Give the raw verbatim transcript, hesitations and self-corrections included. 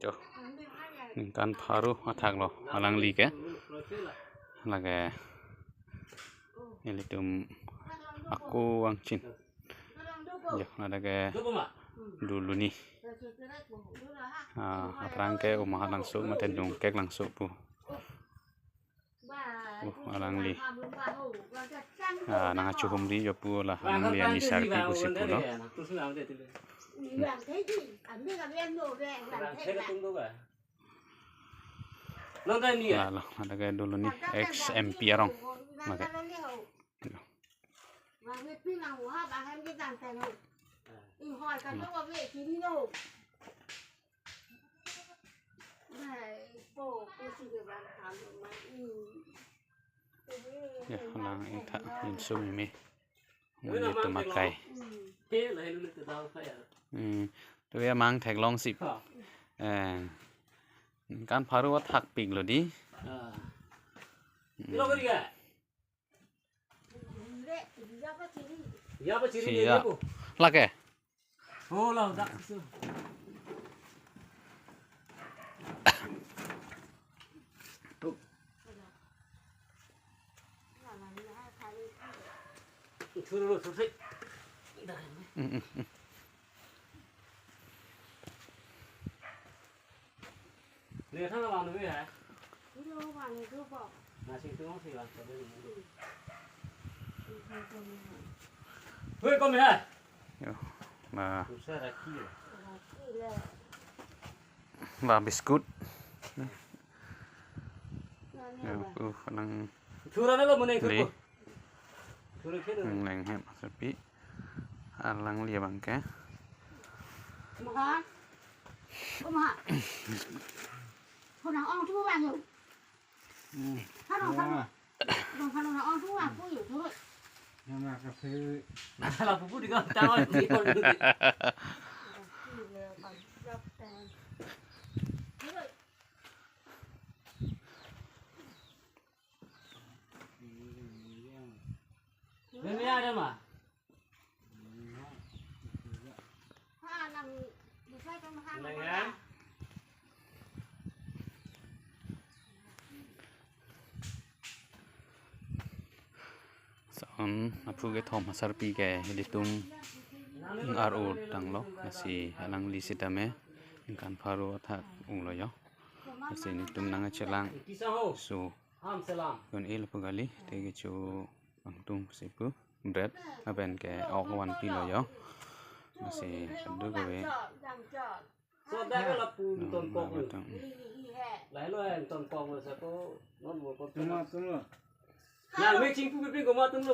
Jo, ningkan pharo athak lo alangli ke. Lake ilitum ako vangchin. Jo, lake Doloni. Ah, aphrang ke Umahad Langso mate Dongkek Langso pu. Oh, alangli. Ah, nangkachehumri jo pu la, alangli ani sarpi pusi pulo. Lalo, lake Doloni ex M P arong. Lake. Ya, lang itha insum imi. Muni tumakai. Hmm. Tuya mang theklong sip. Eh. Kan pharo athak pik lo di. Siya. Lake. Oh, la, dak siso. Thur lo, thur sik. Mm, mm, mm. Ne thang abang dulu ya. Ini lo, bang, ini lo, bang. Nasi tuang si bang, sabi ni. Hoi, kom ya. Yo, ma. Susah raki ya. Raki le. Ma biscuit. Nani ya, apa? Uh, nang Thur lo, muni thur le. Ko. Thur ke lo. Nang leng hem, sapi. Alangli abang ke. Maha. Ko maha. Ko nang ong tu bang yo. Hmm. Hano, hano. Ya. Nang hano nang ong tu bang ko yo, tu. Nama kafe. Masalah pupu di kau tahu di kau dulu. Ini ada mah. Nang ya. Son aphu kethom asarpi ke ilitum aro tanglo, lasi alangli sitame ningkan pharo athak unglo yo. Lasi nelitum nangchelang. So, kon il pu kali, te kecho angtung si pu, bread, lapen ke ok vanpi lo yo. Lasi adu kave. So, dak ke lapu ton kok. Latum. Lahelo ton kok lo, sako non mo kok. Tuma, tuma. Nang me chingpu piping komat atum lo.